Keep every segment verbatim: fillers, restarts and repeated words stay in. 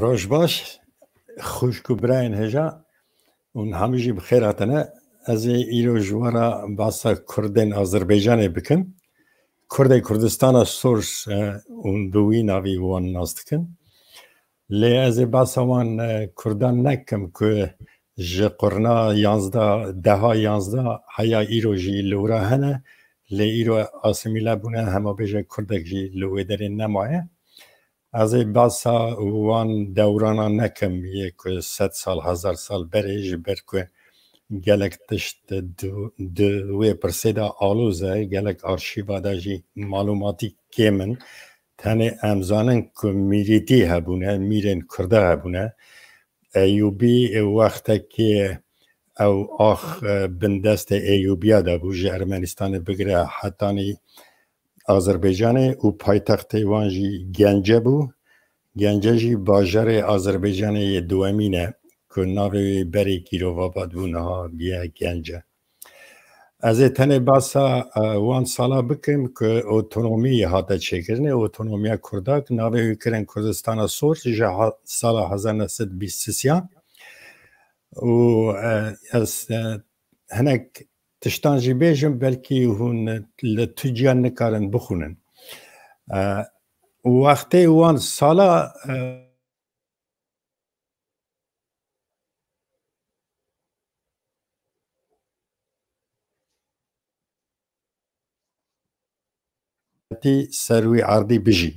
Roj baş, xwişk û birayên hêja, hûn hemî jî bi xêr hatine. Ez ê îro ji we re basa Kurdên Azerbaycanê bikim. Kurdê Kurdistana Sor, e, hûn bi wî navî wan nas dikin. Lê ez ê basa wan, e, Kurdan nekim ku ji qurna yanzdeh, deha yanzdeh heya îro jî li wira hene. Lê îro asimîle bûne, hema bêje Kurdek jî li wê derê nemaye. Ez ê basa wan dewrana nekim yê ku sed sal, hezar sal berê, ji ber ku gelek tişt di, di wê pirsê de aloz e, gelek arşîva de jî malûmatî kêm in. Tenê em zanin ku mîrîtî hebûne, mîrên Kurda hebûne. Eyûbî wextekê ew ax, e, bindestê Eyûbiya de bû, ji Ermenistanê bigire hetanî Azerbaycanê û paytextê wan jî Gence bû. Gence jî bajarê Azerbaycanê yê duwemîn e ku navê wê berê Kîrovabad bû, niha bûye Gence. Ez ê tenê basa, e, wan sala bikim ku otonomî hate çêkirinê, otonomiya Kurda, navê wî kirin Kurdistana Sor, ji ha-, sala hezar neh sed bîst sisiya. Û, e, ez, e, hinek tiştan jî bêjim, belkî hûn li tu ciya nikarin bixwînin. E, wextê wan sala, e, tî ser wî erdî bijî.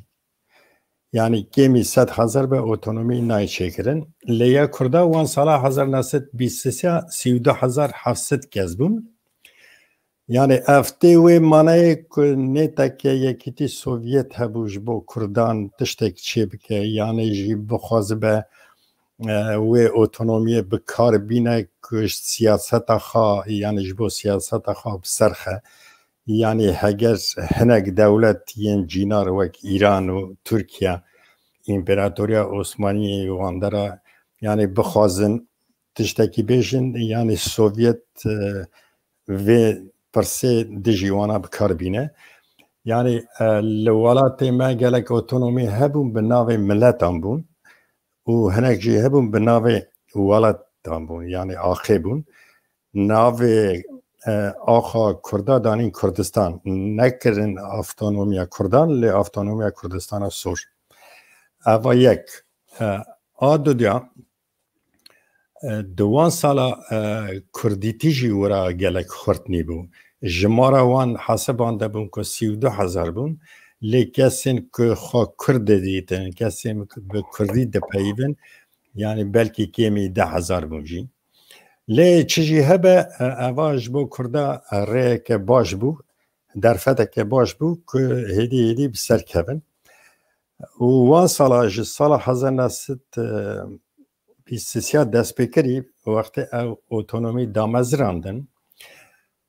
Yanî kêmî sed hezar be otonomî nayê çêkirin. Lê ya Kurda wan sala hezar neh sed bîst sê, sî û du hezar heft sed kes bûn. Yanî ev tê wê manayê ku nêteke Yekîtî Sovyet hebû ji bo Kurdan tiştek çêbike, yanî jî bixwazibe, e, wê otonomiyê bi kar bîne ku ji siyaseta xwe, yanî ji bo siyaseta xwe bi ser xe. Yanî heger hinek dewlet yên cînar wek Îran û Tirkiye, Împaratoriya Osmaniyê wan de re, yanî bixwazin tiştekî bêjin, yanî Sovyet, e, vê pirsê dijî wana bi kar bîne. Yanî, e, li welatê me gelek otonomî hebûn, bi navê miletan bûn û hinek jî hebûn bi navê welatan bûn, yanî axê bûn. Navê, e, axa Kurda danîn Kurdistan, nekirin Avtonomiya Kurdan, lê Avtonomiya Kurdistana Sor. Eva yek. E, a dudiya, e, di wan sala, e, Kurdîtî jî wira gelek xurt nîbû. Jimara wan hesibandibûn ku sî û du hezar bûn, lê kesên ku xwe Kurd didîtin, kesên ku bi Kurdî dipeyivin, yanî belkî kêmî deh hezar bûn jî. Lê çi jî hebe, e, eva ji bo Kurda, e, rêyeke baş bû, derfeteke baş bû ku hêdî hêdî bi ser kevin. Û wan sala, ji sala hezar neh sed bîst sê dest pê kirî, wextê ew otonomî damezirandin,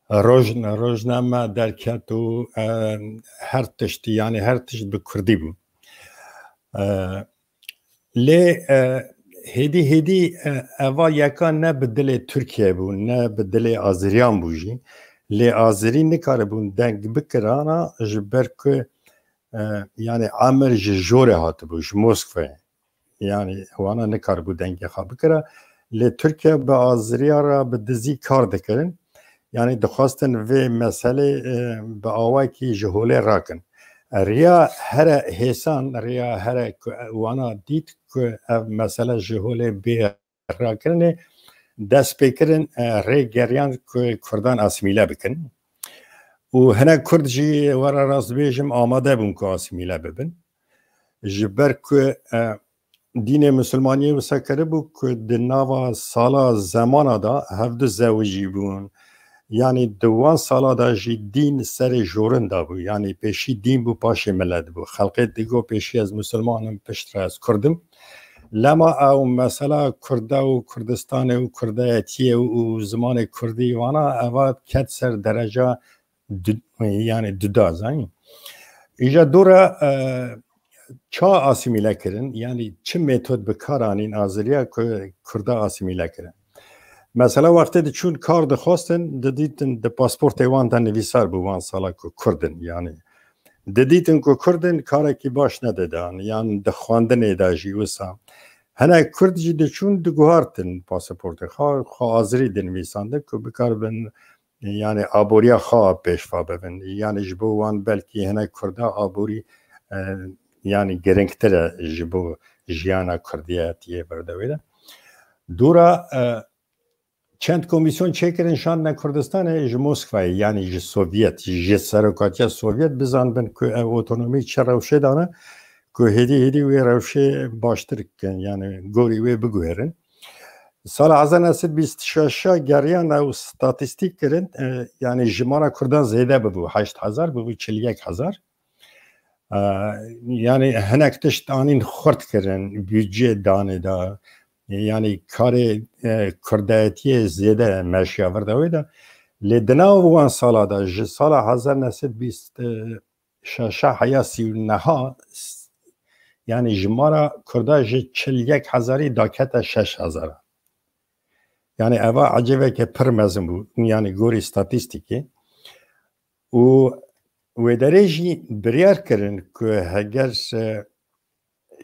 roj-, rojname derket û, e, her tiştî, yanî her tişt bi Kurdî bû. E, lê, e, hêdî hêdî, e, eva yeka ne bi dilê Tirkiye bû, ne bi dilê Azeriyan bû jî. Lê Azerî nikaribûn deng bikirana ji ber ku, e, yanî emir ji jorê hatibû, ji Moskvayê. Yanî wana nikaribû dengê xwe bikira. Lê Tirkiye bi Azeriya re bi dizî kar dikirin. Yanî dixwestin vê meselê, e, bi awakî ji holê rakin. Riya here hêsan, riya here ku wana dît ku ev mesele ji holê bê rakirinê, dest pê kirin, e, rê geriyan ku Kurdan asîmîle bikin. Û hinek Kurd jî, were rast bêjim, amade bûn ku asîmîle bibin. Ji ber ku, e, dînê misilmaniyê wisa kiribû ku di nava sala zemana de hevdu zewicî bûn. Yanî di wan sala de jî dîn serê jorin de bû. Yanî pêşî dîn bû, paşê milet bû. Xelkê digo pêşî ez misilman im, piştre ez Kurd im. Lema ew mesela Kurda û Kurdistanê û Kurdayetiyê û, û zimanê Kurdî wana eva ket ser dereca du-, yanî duda, zanî. Îja dû re, e, ça asîmîle kirin, yanî çi metod bi kar anîn Azeriya ku Kurda asîmîle kirin. Mesela wextê diçûn kar dixwestin, didîtin di pasportê wan de nivîsar bû wan sala ku Kurd in, yanî didîtin ku Kurd in karekî baş nedidan, yan di xwendinê de jî wisa. Hinek Kurd jî diçûn diguhartin pasaportê xwe, xwe azirî dinivîsandin ku bikaribin, yani, aboriya xwe pêşva bibin. Yani ji bo wan belkî hinek Kurda aborî, e, yani, giringtir e ji bo jiyana Kurdiyetiyê berdewê de. Dûra, e, çend komîsyon çêkirin şandine Kurdistanê ji Moskvayê, yani ji Sovyet, ji serokatiya Sovyet bizanibin ku ev otonomî çi rewşê dane, ku hêdî hêdî wê rewşê baştir bikin, yani gorî wê biguherin. Sala hezar neh sed bîst şeş geriyan ew statîstîk kirin, e, yani jimara Kurdan zêde bibû, heşt hezar bibû çil yek hezar. E, yani hinek tişt anîn xurt kirin, budcê danê da. Yani karê, e, kurdayetiyê zêde meşiya vir de wê de. Lê di nav wan sala de, ji sala hezar neh sed bîst şeş heya sî û neh, s-, yani jimara Kurda ji çil yek hezarî dakete şeş hezara. Yani eva ecêbeke pir mezin bû, yani gorî statîstîkê. Û wê derê jî biryar kirin ku heger, e,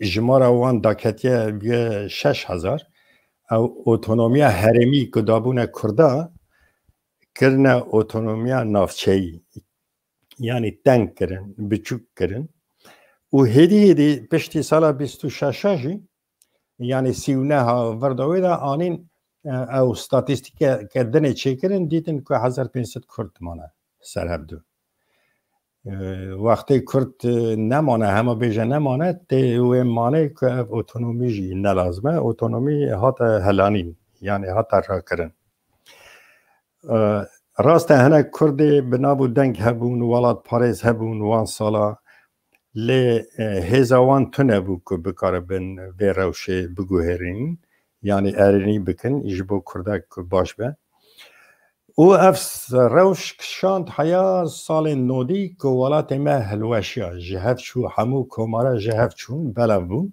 jimara wan daketiye bûye şeş hezar, ew otonomiya herêmî ku dabûne Kurda, kirine otonomiya navçeyî. Yani teng kirin, biçûk kirin. Û hêdî hêdî piştî sala bîst û şeş jî, yani sî û neh a vir de wê de anîn, e, ew statîstîke ke dinê çêkirin, dîtin ku hezar pênc sed Kurd mane ser hevdu. E, wextê Kurd, e, nemane, hema bêje nemane, tê wê manê ku ev otonomî jî nelazim e. Otonomî hate helanîn, yani hate rakirin. E, rast e, hinek Kurdê bi nav û deng hebûn, welatparêz hebûn wan sala, lê, e, hêza wan tune bû ku bikaribin vê rewşê biguherînin, yani erênî bikin ji bo Kurdek baş be. Û ev s-, rewş kişand heya salên nodî ku welatê me hilweşiya, ji hev çû, hemû komara ji hev çûn, belav bûn.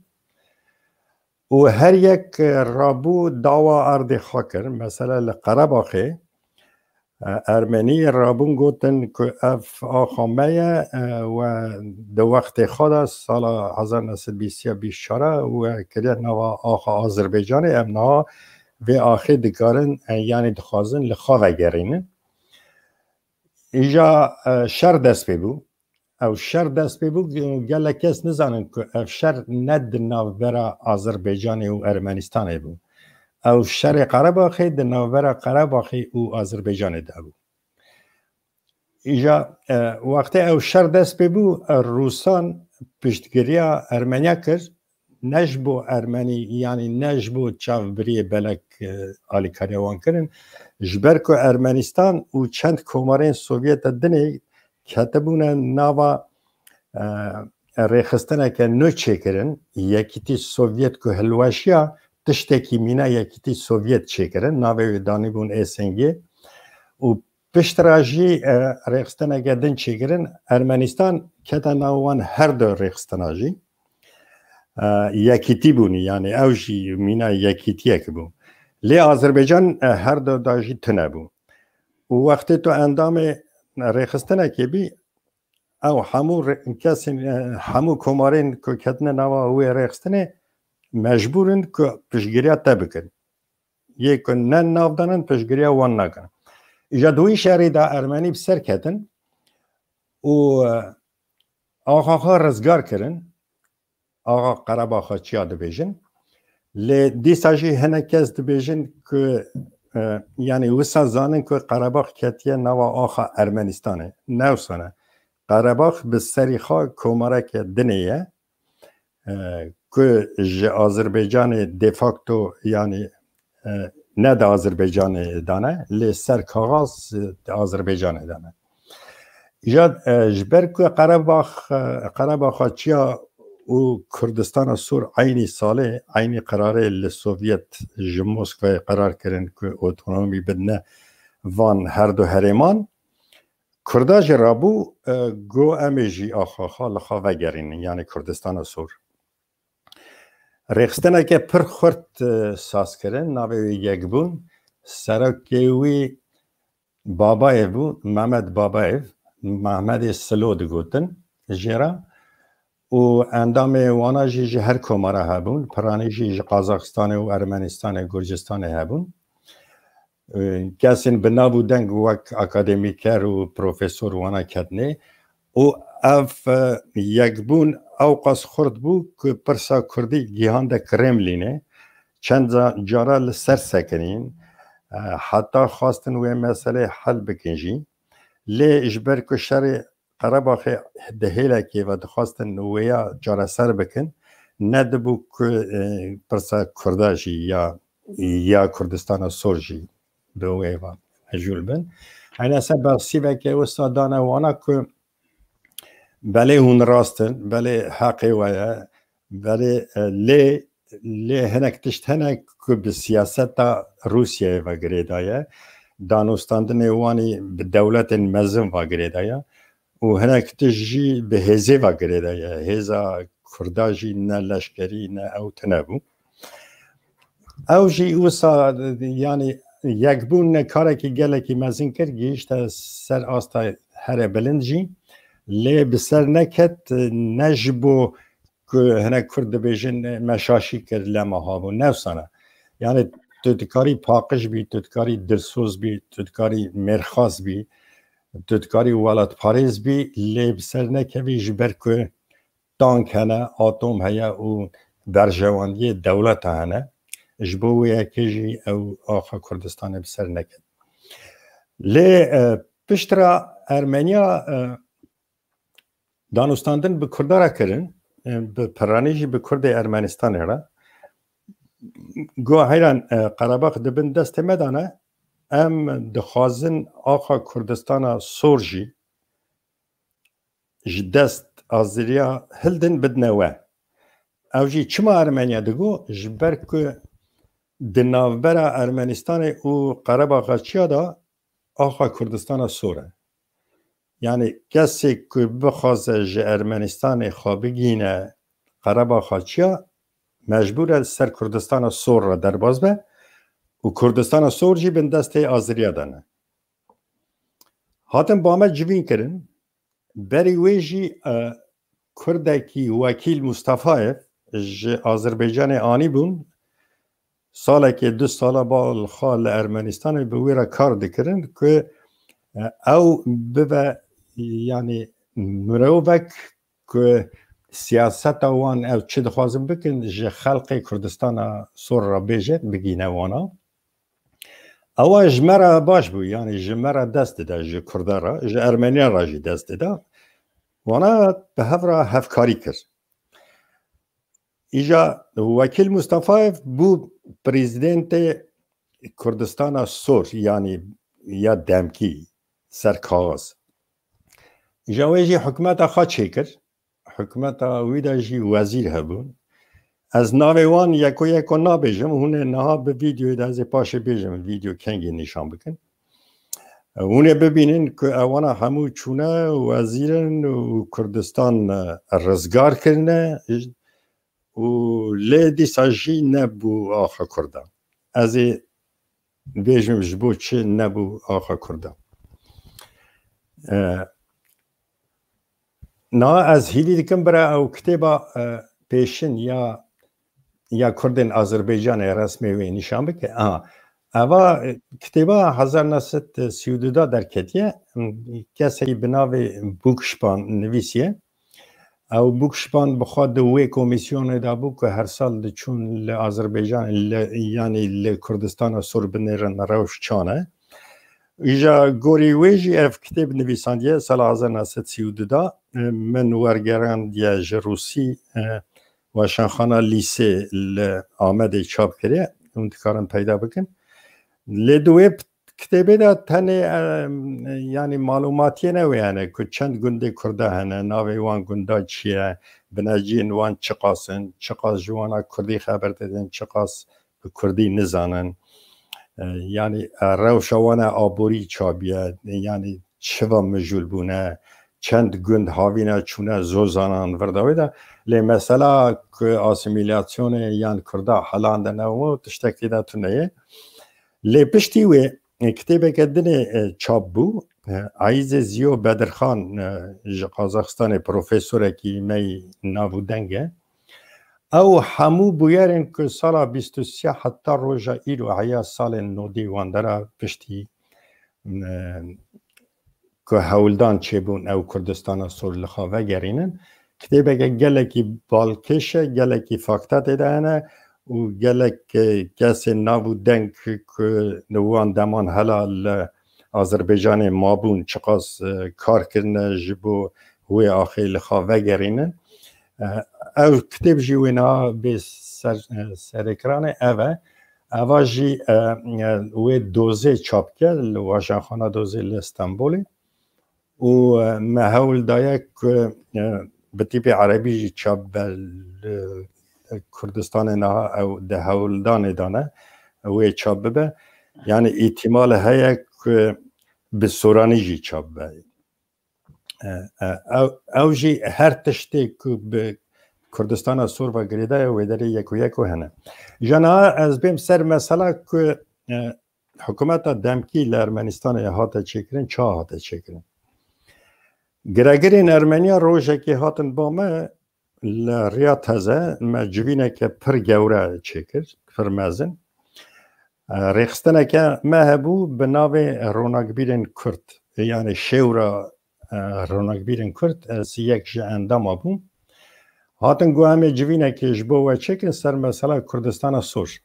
Û her yek rabû dawa erdê xwe kir. Mesela li Qerebaxê, e, Ermenî rabûn gotin ku ev axa me ye, e, we di wextê xwe de sala hezar neh sed bîst ya bîst çar we kiriye nava axa Azerbaycanê, em niha vê axê dikarin, e, yanî dixwazin li xwe vegerînin. Îja, e, şer dest pê bû. Ew şer dest pê bû, ge-, gelek kes nizanin ku ev şer ne di navbera Azerbaycanê û Ermenistanê bû. Ew şerê Qerebaxê di navbera Qerebaxê û Azerbaycanê de bû. Îja, e, wextê ew şer dest pê bû, e, Rûsan piştgiriya Ermeniya kir, ne ji bo Ermenî, yanî ne ji bo çavbiriyê belek, e, alîkariya wan kirin, ji ber ku Ermenistan û çend komarên Sovyet de dinê ketibûne nava, e, rêxistineke nû çêkirin, Yekîtî Sovyet ku hilweşiya, tiştekî mîna Yekîtî Sovyet çêkirin, navê wê danîbûn S N G. Û piştre jî, e, rêxistineke din çêkirin, Ermenistan kete nav wan her du rêxistina jî. E, yekîtî bûnî, yani ew jî mîna yekîtiyek bû. Lê Azerbaycan, e, her du da jî tune bû. Û wextê tu endamê rêxistinekê bî, ew hemû rê-, kesên, e, hemû komarên ku ketine nava wê rêxistinê mecbûr in ku piştgiriya te bikin. Yê ku ne nav danin, piştgiriya wan nakin. Îja di wî şerî de Ermenî bi ser ketin û, e, axa xwe rizgar kirin. Axa Qerebaxa çiya dibêjin. Lê dîsa jî hinek kes dibêjin ku, e, yani wisa zanin ku Qerebax ketiye nava axa Ermenistanê. Ne wisa ne. Qerebax bi serî xwe komareke dinê ye, e, ku ji Azerbaycanê de facto, yani, e, ne di Azerbaycanê de ne, lê ser kaxaz, e, di Azerbaycanê de ne. Îja, e, ji ber ku Qerebax, e, Qerebaxa Çiya û Kurdistana Sor eynî salê, eynî qerarê li Sovyet ji Moskvayê qerar kirin ku otonomî bidine van her du herêman, Kurda jî rabû, e, got, em ê jî axa xwe li xwe vegerînin, yanî Kurdistana Sor. Rêxistineke pir xurt, e, saz kirin, navê wê Yekbûn. Serokê wî Babayev bû, Mehmet Babayev, Mehmetê Silo digotin jê re. û endamê wana jî ji her komara hebûn, piranî jî ji Qazaxistanê û Ermenistanê, Gurcistanê hebûn. Kesên bi nav û deng wek akademîker û profesor wana ketnê û ev yekbûn ewqas xurt bû ku pirsa kurdî gihande Kremlînê. Çend cara li ser sekinîn, heta xwestin wê meselê hel bikin jî. Lê ji ber ku şerê Qerebaxê di hêlekê ve dixwestin wêya çareser bikin, nedibû ku pirsa Kurda jî ya ya Kurdistana Sor jî bi wê ve mejûl bin. Heyna ser bersîveke wisa dane wana ku belê hûn rast in, belê heqê we ye, belê lê lê hinek tişt hene ku bi siyaseta Rûsyayê ve girêdaye, danûstandinê wanî bi dewletên mezin ve girêdaye û hinek tişt jî bi hêzê ve girêdaye. Hêza Kurda jî ne leşkerî ne ew tune bû. Ew jî wisa, yanî yekbûn karekî gelekî mezin kir, gihîşte ser asta here bilind jî. Lê bi ser neket, ne ji bo ku hinek Kurd dibêjin me şaşî kir, lema habû, ne wisa ne. Yanî tu dikarî paqij bî, tu dikarî dilsoz bî, tu dikarî mêrxas bî, tu dikarî welatparêz bî, lê bi ser nekevî ji ber ku tank hene, atom heye û berjewendiyê dewleta hene. Ji bo wê yekê jî ew axa Kurdistanê bi ser neket. Lê piştre Ermeniya danûstandin bi Kurda re kirin, bi piranî jî bi Kurdê Ermenistanê re. Got heyran, Qerebax di bin destê me de ne, em dixwazin axa Kurdistana Sor jî ji dest Azeriya hildin bidine we. Ew jî çima Ermeniya digo? Ji ber ku di navbera Ermenistanê û Qerebaxa Çiya de axa Kurdistana Sor e. Yanî kesê ku bixwaze ji Ermenistanê xwe bigihîne Qerebaxa Çiya, mecbûr e ser Kurdistana Sor re derbas be û Kurdistana Sor jî bin destê Azeriya de ne. Hatin ba me civîn kirin. Berî wê jî Kurdekî Wekîl Mustafayev ji Azerbaycanê anîbûn. Salekê du sala bal xwe li Ermenistanê bi wî re kar dikirin ku ew bibe, yanî mirovek ku siyaseta wan ew çi dixwazin bikin, ji xelqê Kurdistana Sor re bêje, bigîne wana. Ewa ji me re baş bû, yanî ji me re dest dide, ji Kurda re, ji Ermeniyan re jî dest dide. Wana bi hev re hevkarî kir. Îja Wekîl Mustafayev bû prezîdentê Kurdistana Sor, yanî ya demkî, ser kaxez. Îja wê jî hikûmeta xwe çêkir. Hikûmeta wî de jî wezîr hebûn. Ez navê wan yeko yeko nabêjim, hûn ê niha bi vîdeoyê de, ez ê paşê bêjim, vîdeo kengî nîşan bikin. Hûn ê bibînin ku ewana hemû çûne wezîr in û Kurdistan rizgar kirine û lê dîsa jî nebû axa Kurda. Ez ê bêjim ji bo çi nebû axa Kurda. E, Na ez hîvî dikim bira ew kitêba, e, pêşin ya, ya Kurdên Azerbaycanê resmê wê nîşan bike. Aha. Eva, e, kitêba hezar neh sed sî û du de derketiye. Kesekî bi navê Bûkişpan nivîsiye. Ew Bûkişpan bi xwe di wê komîsyonê de bû ku her sal diçûn li Azerbaycanê, li, yanî li Kurdistana Sor binêrin rewş çan e. Îja gorî wê jî ev kitêb nivîsandiye sala hezar neh sed sî û du de, e, min wergerandiye ji Rûsî, e, Weşanxana Lîsê li Amedê çap kiriye. Hûn dikarin peyda bikin. Lê di wê kitêbê de tenê, e, yanî malûmatiyê ne wê hene ku çend gundê Kurda hene, navê wan gunda çi ye, bineciyên wan çiqas in, çiqas ji wana Kurdî xeber didin, çiqas bi Kurdî nizanin. E, yanî, e, rewşa wan e aborî çabiye, yanî çiva mijûl bûne, çend gund havîne çûne zozanan vir de wê de. Lê mesela ku asîmîlasyonê yan Kurda helandine û tiştekî de tune ye. Lê piştî wê, e, kitêbeke dinê, e, çap bû. Eyzê Ziyo Bedirxan, e, ji Qazaxistanê, profesorekî me yî nav û deng e. Ew hemû bûyerên ku sala bîst û sê heta roja îro heya salên nodî wan dera piştî, e, ku hewldan çêbûn ew Kurdistana Sor li xwe vegerînin. Kitêbeke gelekî balkêş e, gelekî fakta tê de hene û gelek, e, kesên nav û deng ku li wan deman hela li Azerbaycanê mabûn, çiqas, e, kar kirine ji bo wê axê li xwe vegerînin. E, ev kitêb jî wê niha bê ser, e, serêkiranê ev e. Eva jî, e, e, wê dozê çap kir li Wajanxana Dozê li Stenbolê û, e, me hewl daye ku, e, bi tîpê erebî jî çap be li Kurdistanê niha ew di hewldanê de ne wê çap bibe. Yani îtîmal heye ku bi soranî jî çap be. E, e, ew, ew jî her tiştê ku bi Kurdistana Sor ve girêdaye wê derê yek û yek û hene. Jana ez bêm ser mesela ku, e, hikûmeta demkî li Ermenistanê hate çêkirin, çawa hate çêkirin? Giregirên Ermeniya rojekê hatin ba me li riya teze, me civîneke pir gewre çêkir, pir mezin. E, rêxistineke me hebû bi navê Ronakbîrên Kurd, yani Şêwra, e, Ronakbîrên Kurd, ez yek ji endama bûm. Hatin got em ê civînekê ji bo we çêkin ser mesela Kurdistana Sor.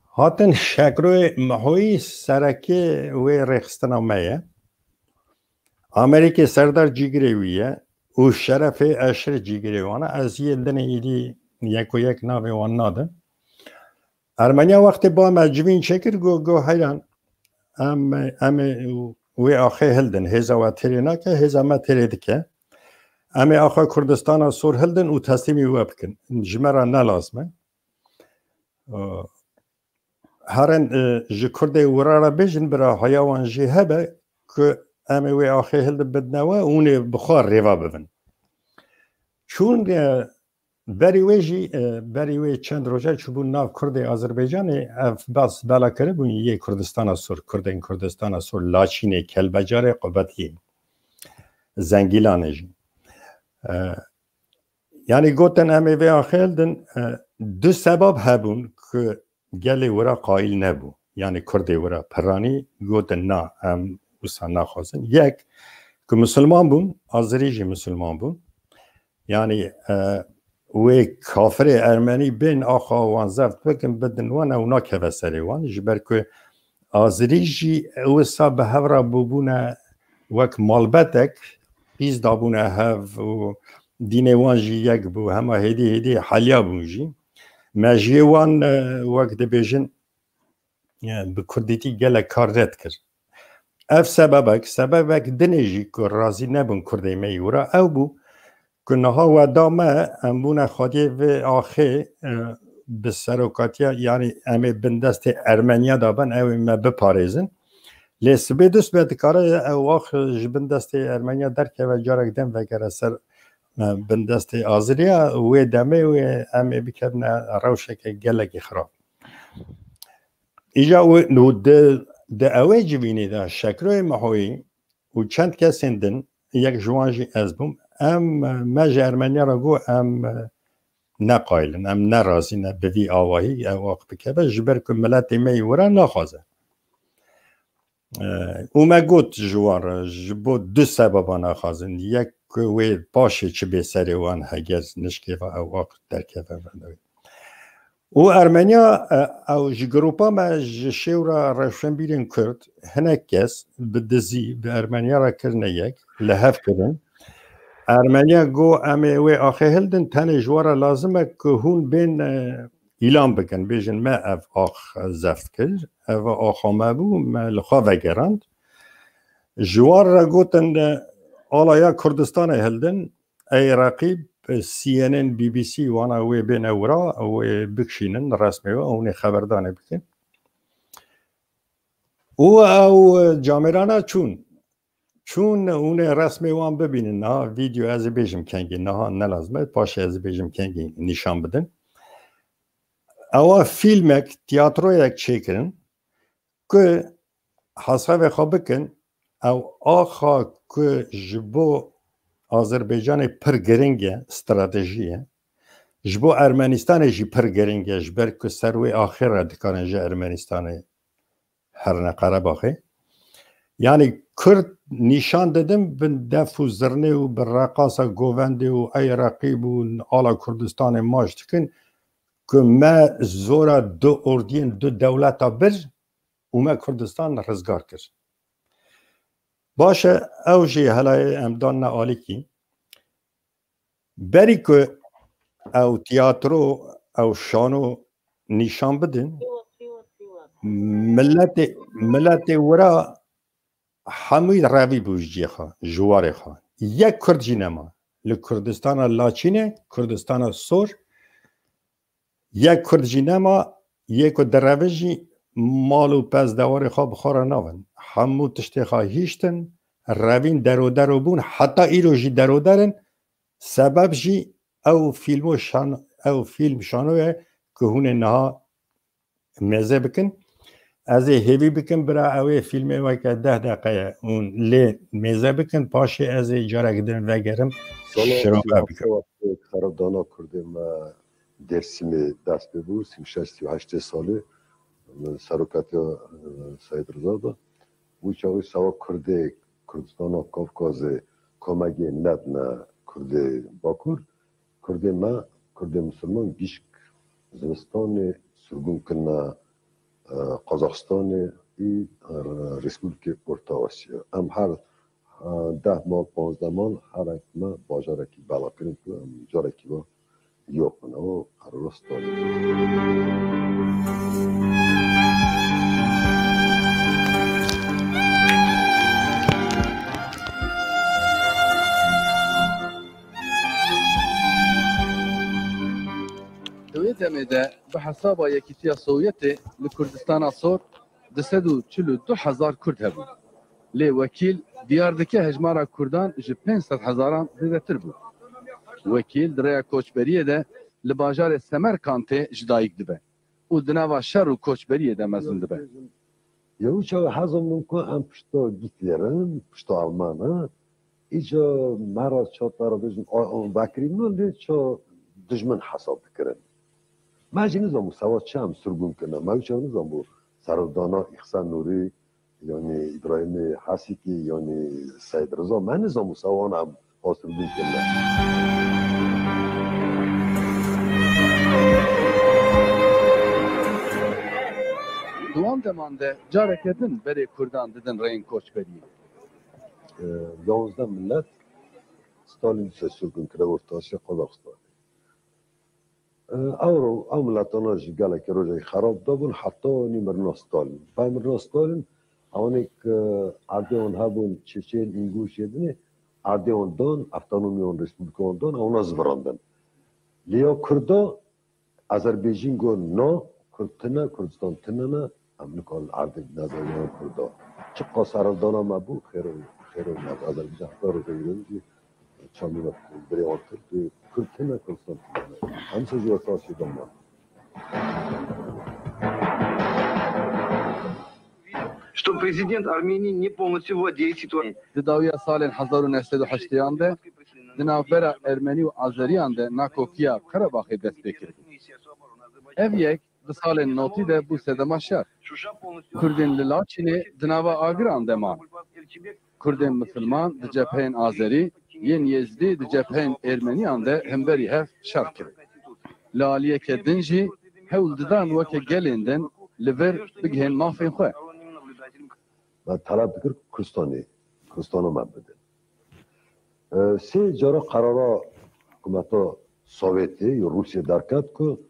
Hatin Şekroyê Mihoyî serekê wê rêxistina me ye. Amerîkê Serdar cîgirê wî ye û Şerefê Eşir cîgirê wan e. Ez yê dinê îdî yek û yek navê wan nadim. Ermeniya wextê ba me civîn çêkir, got, got, heyran, em, em ê wê axê hildin. Hêza we têrê nake, hêza me têrê dike. Em ê axa Kurdistana Sor hildin û teslîmî we bikin. Ji me re ne lazim e. Herin, e, ji Kurdê wira re bêjin, bira haya wan jî hebe ku em ê wê axê hildin bidine we û hûn ê bi xwe rêva bibin. Çûn, e, berî wê jî, e, berî wê çend roja çûbûn nav Kurdê Azerbaycanê, ev bas bela kiribûn yê Kurdistana Sor, Kurdên Kurdistana Sor, Laçînê, Kelbecarê, Qubetliyê, Zengîlanê jî. E, Yani gotin em ê vê axê hildin, e, du sebab hebûn ku gelê wira qayîl nebû. Yani Kurdê wira piranî gotin na, em wisa naxwazin. Yek, ku misilman bûn, Azirî jî misilman bûn. Yani, e, wê kafirê Ermenî bên axa wan zeft bikin, bidin wan, ew nakeve serê wan. Ji ber ku Azirî jî wisa bi hev re bûbûne wek malbetek, pîs dabûne hev û dînê wan jî yek bû, hema hêdî hêdî helya bûn jî. Me jiyê wan, e, wek dibêjin, e, bi kurdîtî gelek kar red kir. Ev sebebek, sebebek dinê jî ku razî nebûn Kurdê me yî wira ew bû ku niha we da me, em bûne xwediyê vê axê, e, bi serokatiya, yanî em ê bindestê Ermeniya de bin, ew ê me biparêzin. Lê sibê du sibe dikare ew ax ji bindestê Ermeniya derkeve, carek din vegere ser, e, bindestê Aziriya, wê demê wê em ê bikevine rewşeke gelekî xirab. Îca û, û di, di ewê civînê de Şekroyê Mihoyî û çend kesên din, yek ji wan jî ez bûm, em, me ji Ermeniya re got, em neqayil in, em nerazî ne bi vî awahî ew ax bikeve, ji ber ku miletê me yî wira naxwaze. E, û me got ji wan re, ji bo du sebeba naxwazin. Yek ku wê paşê çi bê serê wan heger nişkê ve ew ax derkeve vê. Û Ermeniya, e, ew ji grupa me ji Şêwra Rewşenbîrên Kurd hinek kes bi dizî bi Ermeniya re kirine yek, li hev kirin. Ermeniya got, em ê wê axê hildin, tenê ji we re lazim e ku hûn bên, e, îlan bikin, bêjin me ev ax zeft kir, ev axa me bû, me li xwe vegerand. Ji wan re gotin, e, alaya Kurdistanê hildin, ey reqîb, C N N, B B C, wana wê bêne wira, wê bikişînin resmê we, hûn ê xeberdanê bikin. Û ew camêrana çûn. Çûn hûn ê resmê wan bibînin. Niha vîdeo ez ê bêjim kengî, niha ne lazim e, paşê ez ê bêjim kengî nîşan bidin. Ewa fîlmek, tiyatroyek çêkirin ku hesabê xwe bikin, ew axa ku ji bo Azerbaycanê pir giring e, stratejî ye, ji bo Ermenistanê jî pir giring e, ji ber ku ser wê axê re dikarin ji Ermenistanê herine Qerebaxê. Yanî Kurd nîşan didin bi def û zirnê û bi reqasa govendê û ey reqîb û ala Kurdistanê maç dikin ku me zora du ordiyên du dewleta bir û me Kurdistan rizgar kir. Baş e, ew jî helayê em dan ne alîkî. Berî ku ew tiyatro, ew şano nîşan bidin, miletê, miletê wira hemû revî bû ji cihê xwe, ji warê xwe. Yek Kurd jî nema. Li Kurdistana Laçînê, Kurdistana Sor, yek Kurd jî nema, yê ku direvin jî mal û pez dewarê xwe bi xwe re navin. Hemû tiştê xwe hiştin, revîn dero dero bûn, heta îro jî deroder in. Sebeb jî ew fîlmo şan-, ew fîlm şano ye ku hûn ê niha mêze bikin. Ez ê hêvî bikim, bira, ew ê fîlmê weke deh deqe ye, hûn lê mêze bikin, paşê ez ê carek din vegerim, Sala şirove bikim. Wextê xerabdana Kurdê me Dêrsimê dest pê bû, sî û şeş, sî û heştê salê, serokatiya, e, Seyîd Riza da. Wî çaxê sewa Kurdê Kurdistana Kafkazê komegê nedine Kurdê Bakur. Kurdê me, Kurdê Misilman gişk zivistanê sirgûn kirine, e, Qazaxistanê û, e, Respublikê Orta Asya. Em her, e, deh mal, panzdeh mal herek me bajarekî bela kirin ku em carekî ve yok bûn. Ew qerara Stalîn. Di wê demê de bi hesaba Yekîtiya Sowiyetê li Kurdistana Sor du sed û çil û du hezar Kurd hebûn. Lê wekîl diyar dike hejmara Kurdan ji pênc sed hezaran zêdetir bû. Wekîl di rêya koçberiyê de li bajarê Semerkantê ji dayik dibe û di nava şer û koçberiyê de mezin dibe. Ya wî çaxê heza min ku em pişta Gîtler in, pişta Alman in, îca me re ça te re bêjin, a, a, vekirî min lê ça dijmin hesab dikirin. Me jî nizanbû sewa çi em sirgûn kirine. Me wî çaxê nizanbû serhildana Îhsan Nûrî, yanî Îbrahîmê Hesikî, yanî Seyîd Riza. Me nizanbû sewa wan em a sirgûn kirine. Di wan deman de careke din berê Kurdan didin rêyên koçberiyê. E, yanzdeh milet Stalîn dîsa sirgûn kire Orta Asya, Qazaxistan. E, ew ro-, ew miletana jî gelekî rojekî xerab dabûn, heta nî mirina Stalîn. Pey mirina Stalîn, ewanê ku erdê wan hebûn, Çeçen, Îngûş, yê dinê, erdê wan dan, avtonomî wan, respublika wan dan, ewana zivirandin. Lê ya Kurda, Azerbaycan got, na, Kurd tune, Kurdistan tune ne, em nikarin erdê bidin Azerbaycan Kurda. Çiqas serhildana me bû, xêr û, xêr û me Azerbaycan xwe rojevî jî çamîna birê wan Kurd, Kurd tune, Kurdistan tune ne. Em se ji wesa şêdan man. Что президент Армении не полностью владеет ситуацией. Di dawiya salên hezar û neh sed û heştêyan de di navbera Ermenî û Azeriyan de nakokiya Qerebaxê dest pê kir. Ev yek di salên notî de bû sedema şer. Kurdên li Laçînê di nava agiran de man. Kurdên misilman di cepheyên Azerî, yên Yêzdî di cepheyên Ermeniyan de hemberî hev şer kirin. Li aliyeke din jî hewl didan weke gelên din li vir bigihên mafên xwe. Me teleb dikir Kurdistanê, Kurdistana me bidin. E, sê cara qerara hikûmeta Sovyetê ya Rûsya derket ku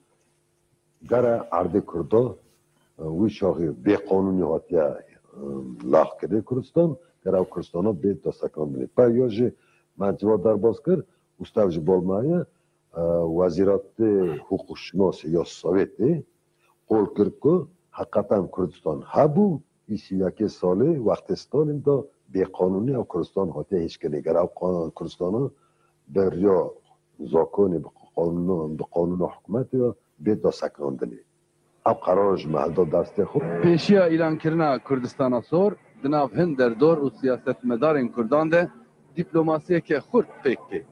gere erdê Kurda, e, wî çaxê bêqanûnî hatiye, e, laxkirdê Kurdistan, gere ew Kurdistana bê destekandinê. Pey ya jî me civa derbas kir, û stev ji bal me ye, e, Wezîratê Hiqûqşinasê ya Sovyetê qol kir ku heqeten Kurdistan hebû, îsî yekê salê wextê Stalîn de bêqanûnî ew Kurdistan hatiye hişkirinê. Gere ew qa-, Kurdistana bi riya zakonê, bi qanûna, bi qanûna hikûmetê ya bê destekandinê. Ev qerar ji me hilda destê xwe. Pêşiya îlankirina Kurdistana Sor, di nav hin derdor û siyasetmedarên Kurdan de dîplomasiyeke xurt pêk tê.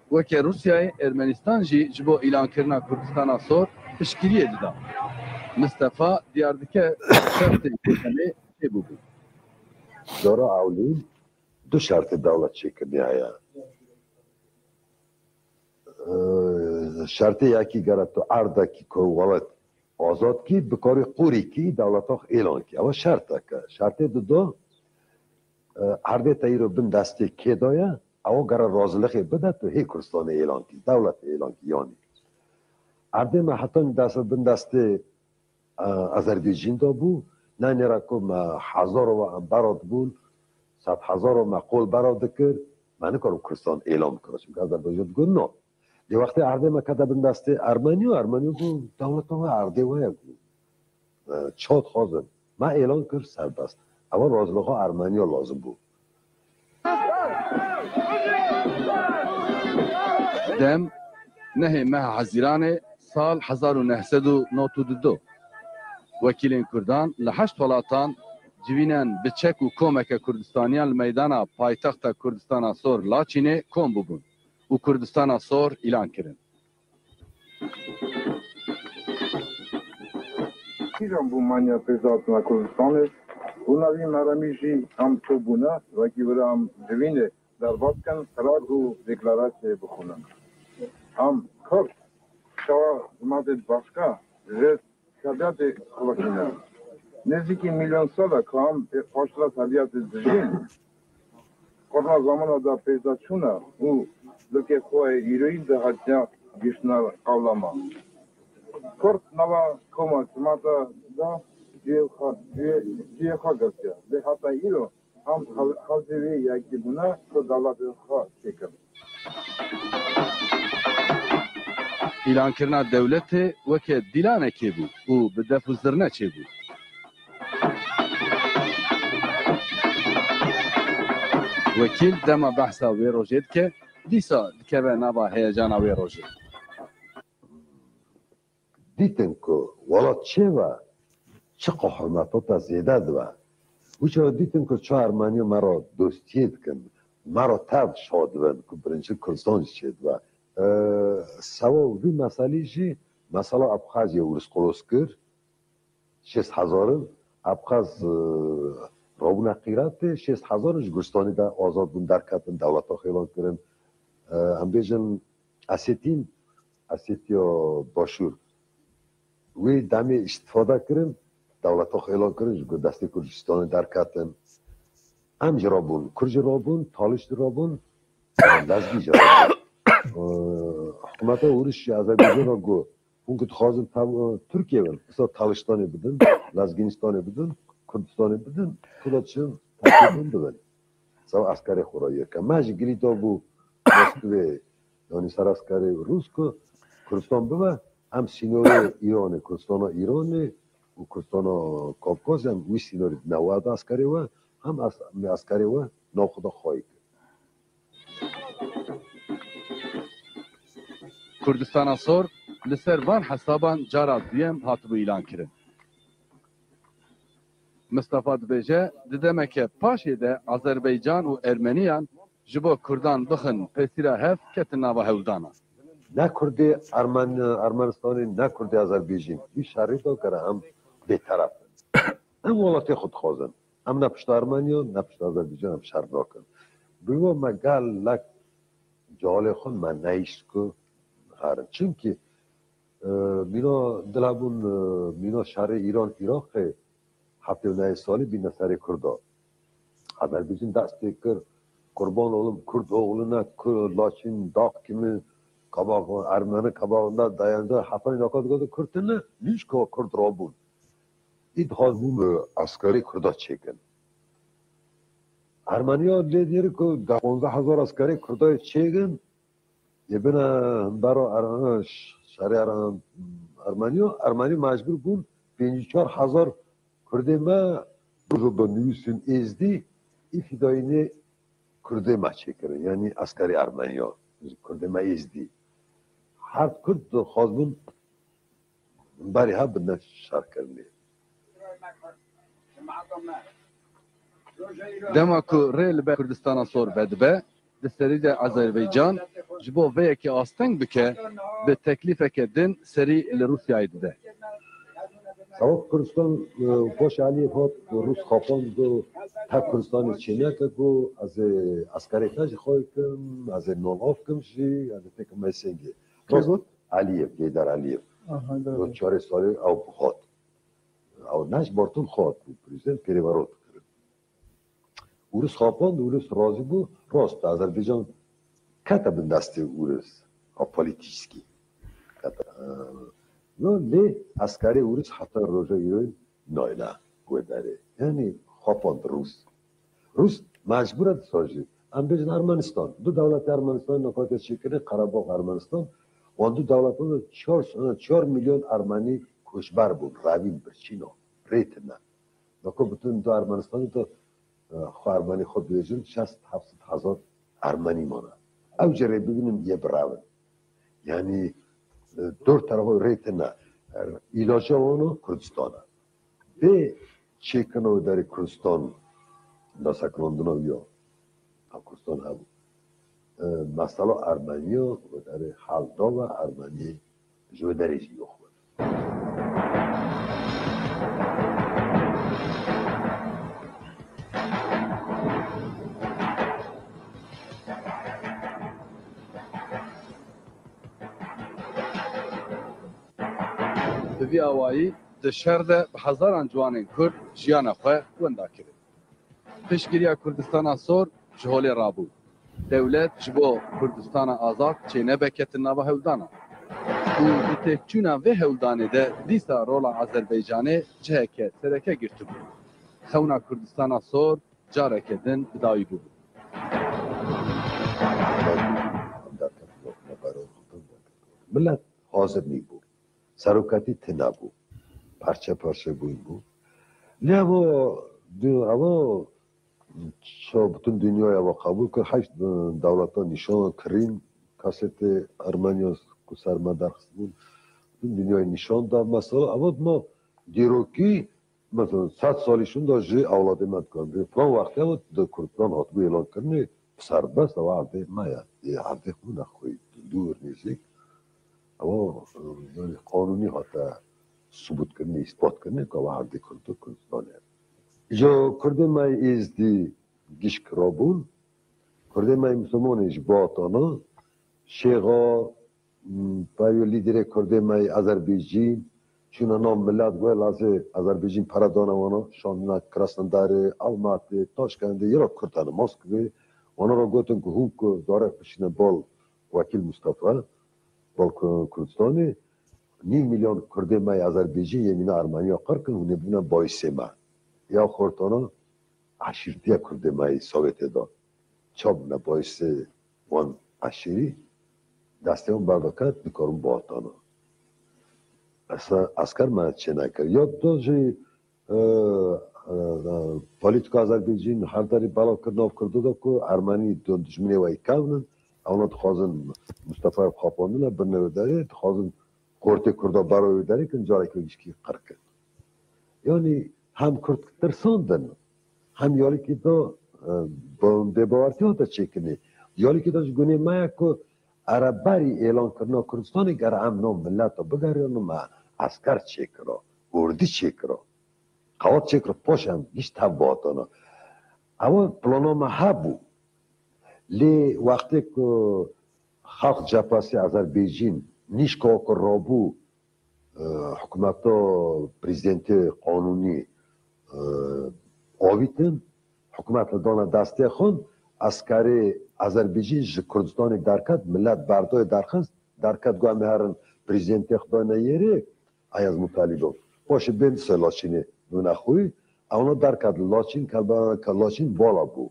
Weke Rûsyayê, Ermenistan jî ji bo îlankirina Kurdistana Sor piştgiriyê dida. Mistefa diyar dike şertên K H M'ê çêbûbûn. Dora ewlîn du şertê dewlet çêkirine heye. Ee, şertê yekî gere tu erdekî ku welat azad kî, bikarî qûrî kî, dewleta xwe êlan kî. Ew şertek e. Şertê dido, e, erdê te îro bin destê kê de ye, ew gere razilixê bide, tu hê Kurdistanê êlan kî, dewlet êlan kî, yanî. Erdê me heta dest, bin destê, e, Azerbaycan de bû, ne nêra ku me hezaro we em bera dibûn, sed hezaro me qol bera dikir, me nikarin Kurdistan êlan bikir. Çimkî Azerbaycan digot, no. Lê wextê erdê me kete bin destê Ermenî û Ermenî got, dewleta we erdê we ye, got. E, çawa dixwazin? Me êlan kir serbest. Ewa razilixa Ermeniya lazim bû. Dem nehê meha Hezîranê sal hezar û neh sed û nod û du. Wekîlên Kurdan li heşt welatan civînen bi çek û komeke Kurdistaniyan li meydana paytexta Kurdistana Sor Laçînê kom bûbûn û Kurdistana Sor îlan kirin. Kîjan bû manya pêşdatina Kurdistanê û navî meremî jî em ço bûne, wekî wira em civînê derbat kin, qerar û deklarasyayê bixwînin. Em Kurd, çawa zimatê başqa ji tebîatê xelasîne. Nêzîkî milyon sal e ku em paştira tebîatê dijîn. Qurna zamana de pêşda çûne û lukê xwe îroyî de hatiye gihiştine qewlama. Kurd nava koma cimata de cihê xwe, cihê, cihê xwe girtiye. Lê heta îro em hev-, hevzê vê yekîbûne ku dewletê xwe çêkin. Îlankirina dewletê weke dîlanekê bû û bi def û zirne çêbû. Wekîl dema behsa wê rojê dike, dîsa dikeve nava heyecana wê rojê. Dîtin ku welat çê ve çiqo hurmeta te zêde dibe. Wî çawa dîtin ku çi Ermeniya me re dostiyê dikin, me re tev şa dibin ku birincî Kurdistan jî çêdibe. Ee, sewa vî meselî jî mesela Abxazya û Rûskolos kir, şêst hezarin Abxaz, e, rabûne qîretê, şêst hezarin ji Gurstanê de azad bûn, derketin, dewleta xêlan kirin. E, em bêjin Esetîn, Esetiya Başûr. Wê demê îstifade kirin, dewleta xêlan kirin, ji destê Kurdistanê derketin. Em jî rabûn, Kurd jî rabûn, Talişt jî rabûn, Lezgî jî rabûn. E, hikûmeta Ûriş jî Azerbaycan re got, hûn ku dixwazin tev-, Tirkiye bin, mesela Taliştanê bidin, Lezgînistanê bidin, Kurdistanê bidin, Kurda çin, Tirkiye bin bibin. Sew eskerê xwe re yeke. Me jî girî da bû Moskvê, yanî ser eskerê Rûs ku Kurdistan bibe, em sînorê Îranê, Kurdistana Îranê û Kurdistana Kafkazê em wî sînorê dine we de eskerê we, em es-, em eskerê we nav xwe de xwayî kir. Kurdistana Sor li ser van hesaban cara duyem hatibû îlan kirin. Mistefa dibêje, di demeke paşê de Azerbaycan û Ermeniyan ji bo Kurdan bixin pêsîra hev ketin nava hewldana. Ne Kurdê Ermen-, Ermenistanê, ne Kurdê Azerbaycan. Vî şerî de gere em bêteref in. Em welatê xwe dixwazin. Em ne pişta Ermeniyan, ne pişta Azerbaycan em şer nakin. Bi we me gelek calê xwe me nehişt ku herin. Çimkî, e, mîna dilebûn, e, mîna şerê Îran Iraqê heftê û nehê salî bîne serê Kurda. Azerbaycan dest pê kir, kurban olim Kurd oğluna, Kurd Laçin, dağ kimi, kabak, Ermeni kabağında dayandı, hetanî nakat gotu Kurd ne, nîşka Kurd rabûn. Îd hazbûn, e, eskerê Kurda çêkin. Ermeniya lê diyeri ku da ponzdeh hezar eskerê Kurda çêkin, yê bine hembera Er-, şerê Er-, Ermeniya, Ermenî mecbûr bûn pêncî çar hezar Kurdê me, bi nivîsên Êzdî, î fidayînê Kurdê me çêkirin, yanî eskerê Ermeniya, Kurdê me Êzdî. Her Kurd dixwazbûn berê hev bidine şerkirinê. Dema ku rê li ber Kurdistana Sor vedibe, di serî de Azerbaycan ji bo vê yekê asteng bike, bi teklîfeke din serî li Rûsyayê dide. Sawok Kurdistan, e, poş Aliyev hat, Rûs xapand û tev Kurdistanê çêneke ku ez ê eskerê te jî xwe kim, ez ê nolav kim jî, ez ê têkim me sengê. Kê got? Aliyev, Geydar Aliyev. Aha, got çarê salê ew hat. Ew ne ji Bartun xwe hat, prezident pêrê ve rot kirin. Ûris xapand, Ûris razî bû, rast, Azerbaycan kete bin destê Ûris, a polîtîskî. Kete, e, no, lê eskerê Ûris heta roja îroyîn nayne wê derê. Yanî xapand Rûs. Rûs mecbûr e disa jî. Em bêjin Ermenistan. Du dewletê Ermenistan nokate çêkirin, Qerebax Ermenistan. Wan du dewletan de çar, çar milyon Ermenî koçber bûn, revîn, birçîna, rê tine. Dako bütün du Ermenistanê de, e, xwe Ermenî xwe dibêjin, şest heft sed hezar Ermenî mane. Ew jî rê bibînin yê birevin. Yanî, e, dor terahoy rê tine. E, îlaca wan o Kurdistan e. Bê çêkirina wê derê Kurdistan, nasekinandina wî ya. Ha, Kurdistan hebû. E, mesela Ermeniya wê derê hel da ve Ermenî ji wê derê jî yox bin. Bi vî awayî di şer de bi hezaran ciwanên Kurd jiyana xwe wenda kirin. Piştgiriya Kurdistana Sor ji holê rabû. Dewlet ji bo Kurdistana Azad çênebe ketin nava hewldana. Û di têkçûna vê hewldanê de dîsa rola Azerbaycanê ciheke sereke girtibû. Xewna Kurdistana Sor careke din bi dawî bûbû. Milet hazir nîbû. Serokatî tune bû. Parçe parçe bûn bû. Lê evo, dü-, evo çawa bütün dünyaya evo qebûl kir, heşt, e, dewleta nîşan kirîn, kasetê Ermeniya ku ser me derxistibûn, bütün dünyayê nîşan da. Mesela, evo dima dîrokî, mesela, sed salî şûnda jî ewladê me dikandirin. Filan wextê evo di Kurdistan hatibû êlan kirinê, serbest ew erdê me ye. Ê erdê xwe nexwî, dûr, nêzîk. Ewa, e, yani qanûnî hate subûtkirinê, îsbatkirinê ku ewa erdê Kurd û Kurdistan e. Ji Kurdê me yê Êzdî giş kirabûn, Kurdê me yê Misilmanê ji Batana, Şêxa, m, peyvê lîderê Kurdê me yê Azerbêcîn, çûna nav milet, got lazê Azerbêcîn pere dane wana, şandina Krasnodarê, Almatê, Taşkendê, yê ra Kurd hene, Moskvê, wana ra gotin ku hûn ku zarek bişîne bal Wekîl Mustafa, bal Ku-, Kurdistanê, nîv milyon Kurdê me yê Azerbêcîn yê mîna Ermeniya qir kin, hûn ê bibine bayisê me. Ya xortana eşîrtiya Kurdê me yê Sowêtê de. Çawa bibine bayisê wan eşîrî, destê wan berdo ket, dikarin bihatana. Esa esker me çênekir. Ya da jî, e, e, e, polîtîka Azerbaycîn her derî belav kir nav Kurdo de ku Ermenî dijminê we yê kevn in. Ewna dixwazin Mustafa xapandine, birine wê derê, dixwazin xortê Kurda bero wê derê kin, careke gişkî qir kin. Yanî hem Kurd tirsandin, hem yarîkî da, e, ba-, bêbawertî hate çêkirinê. Yarîkî da ji gunê me ye ku ereberî êlankirina Kurdistanê gere em nav mileta bigerînin, me esker çêkira, ordî çêkira. Qewat çêkir paş em gişt hev bihatana. Ewa plana me hebû. Lê wextê ku Xalq Cepasê Azerbêcîn nîşka ku rabû, e, hikûmeta prezidentê qanûnî, e, avîtin, hikûmet li dana destê xwe, eskerê Azerbêcîn ji Kurdistanê derket, milet berdayê derxist, derket got em ê herin prezidentê xwe dane yêrê, Ayaz Mutalîbov. Paşê bên ser Laçînê bûne xwî. Ewna derket li Laçîn, kelbana ke Laçîn vala bû.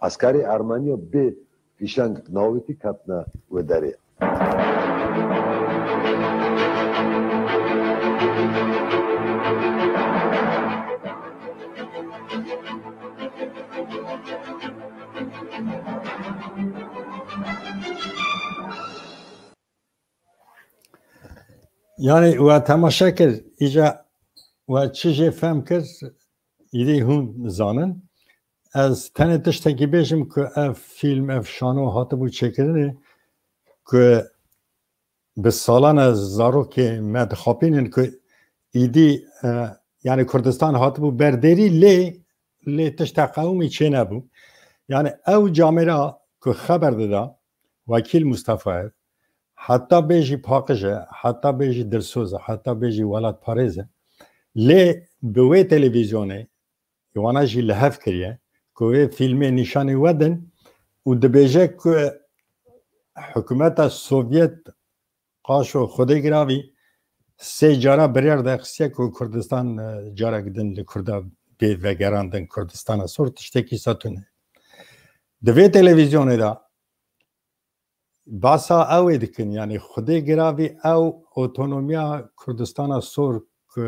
Eskerê Ermeniya bê fîşeng navîtî ketine wê derê. Yani we temaşe kir, îca we çi jê fehm kir, îdî hûn zanin. Ez tenê tiştekî bêjim ku ev fîlm, ev şano hatibû çêkirinê ku bi salan e zarokê me dixapînin ku îdî, e, yani Kurdistan hatibû berdêrî lê, lê tişta qewimî çênebû. Yani ew camêra ku xeber dida Wekîl Mustafa ye, heta bêjî paqij e, heta bêjî dilsoz e, heta bêjî welatparêz e. Lê bi wê televîzyonê wana jî li hev kiriye ku wê fîlmê nîşanî we din û dibêje ku hikûmeta Sovyet qaşo Xwedê giravî sê cara biryar derxistiye ku Kurdistan, e, carek din li Kurda bê vegerandin, Kurdistana sor tiştekî sa tune. Di vê televîzyonê de basa ew ê dikin, yani Xwedê giravî ew otonomiya Kurdistana sor ku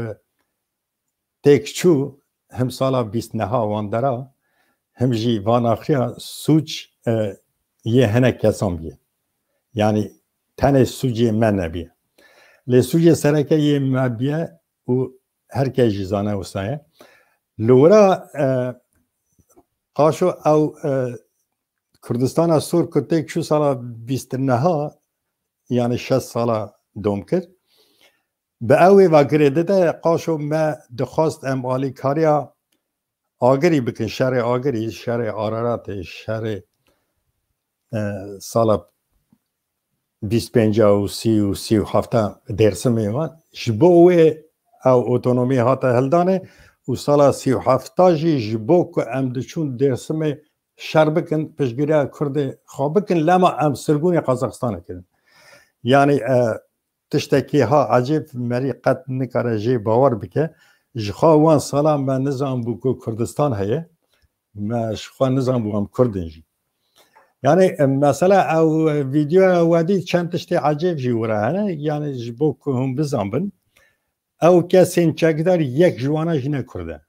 têk çû him sala bîst neha wan dera, him jî van axiya sûc, e, yê hinek kesan bîye. Yani tenê sûcê me nebîye. Lê sûcê sereke yê me bîye û her kes jî zane wisa ye. Li wira, e, qaşo ew, e, Kurdistana sor ku têk çû sala bîst neha, yani şeş sala dom kir. Bi ew ê ve girê dide, qaşo me dixwast em alîkariya agirî bikin, şerê agirî, şerê Araratê, şerê, e, sala bîst pênca û sî û sî û hefta Dêrsimê ve. Ji bo wê ew otonomî hate hildanê û sala sî û hefta jî ji bo ku em diçûn Dêrsimê şer bikin, piştgiriya Kurdê xwe bikin, lema em sirgûnê Qazaxistanê kirin. Yani, e, tiştekî ha ecêb merî qet nikare jê bawer bike. Ji xwe wan salan me nizanbû ku Kurdistan heye. Me ji xwe nizanbû em Kurd in jî. Yani, e, mesela ew, e, vîdeoya we dît çend tiştê ecêb jî wira hene. Yani ji bo ku hûn bizanbin, ew kesên çekdar yek ji wana jî ne Kurd e.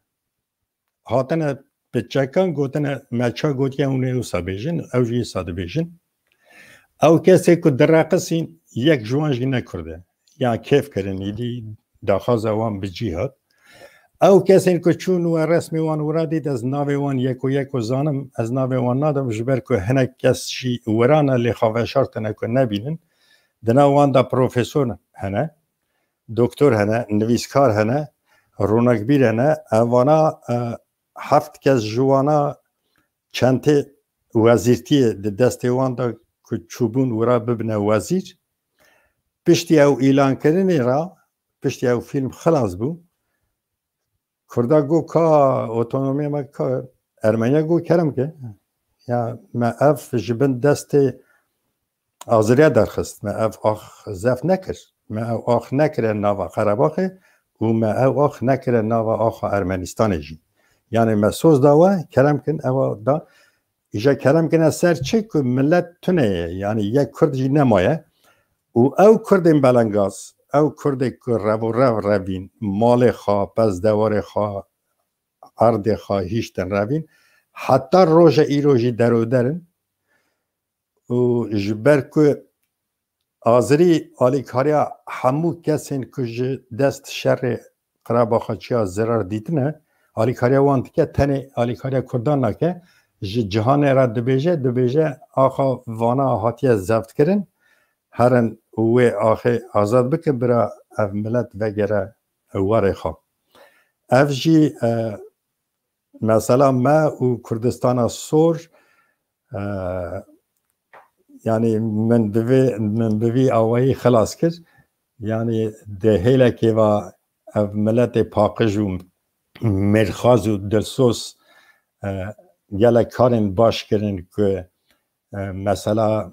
Hatine bi çekan gotine, me ça gotiye hûn ê wisa bêjin, ew jî wisa dibêjin. Ew kesê ku direqisîn yek ji wan jî ne Kurd e. Ya kêf kirin, îdî daxwaza wan bi cî hat. Ew kesên ku çûn we resmê wan wira dît, ez navê wan yeko yeko zanim, ez navê wan nadim, ji ber ku hinek kes jî wira ne lê xwe veşartine ku nebînin. Di nav wan de profesor hene, doktor hene, nivîskar hene, ronakbîr hene. Evana, e, heft kes ji wana çentê wezîrtiyê di destê wan de ku çûbûn wira bibine wezîr. Piştî ew îlankirinê re, piştî ew fîlm xilas bû, Kurda got, ka otonomiya me, ka Ermeniya got, kerem ke. Ya me ev ji bin destê Azeriya derxist. Me ev ax zef nekir. Me ev ax nekire nava Qerebaxê û me ev ax nekire nava axa Ermenistanê jî. Yani me soz da we, kerem kin, ewa da. Îja kerem kine ser çi ku millet tune ye, yani yek Kurd jî nemaye. Û ew Kurdên belengaz, ew Kurdê ku rev û rev revîn, malê xwe, pez dewarê xwe, erdê xwe hiştin revîn, heta roja îro jî deroder in. Û ji ber ku Azirî alîkariya hemû kesên ku ji dest şerê Qerebaxa çiya zirar dîtine, alîkariya wan dike, tenê alîkariya Kurdan nake, ji cihanê re dibêje, dibêje axa vana hatiye zeftkirin, herin wê axê azad bikin, bira ev milet vegere warê xwe. Ev jî, e, mesela me û Kurdistana Sor, e, yani min bi vê, min bi vî awayî xilas kir. Yani di hêlekê ve ev miletê paqij û mêrxas û dilsoz, e, gelek karên baş kirin ku, e, mesela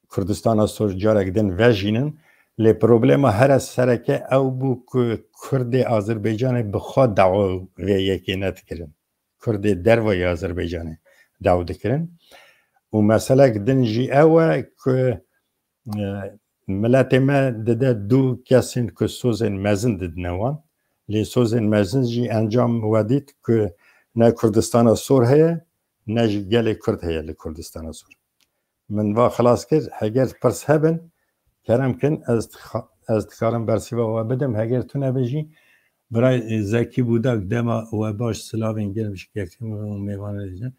Kurdistana Sor carek din vejînin. Lê problema here sereke ew bû ku Kurdê Azerbaycanê bi xwe dawa vê yekê nedikirin. Kurdê dervayê Azerbaycanê daw dikirin. Û meselek din jî ew e ku, e, miletê me dide du kesên ku sozên mezin didine wan. Lê sozên mezin jî encam we dît ku ne Kurdistana Sor heye, ne jî gelê Kurd heye li Kurdistana Sor. Min va xilas kir. Heger pirs hebin, kerem kin, ez dixa-, ez dikarim bersiva we bidim. Heger tune be jî, Birayê Zekî Budak, dema we baş, silavên germ ji kekê min û mêvanê dîtin.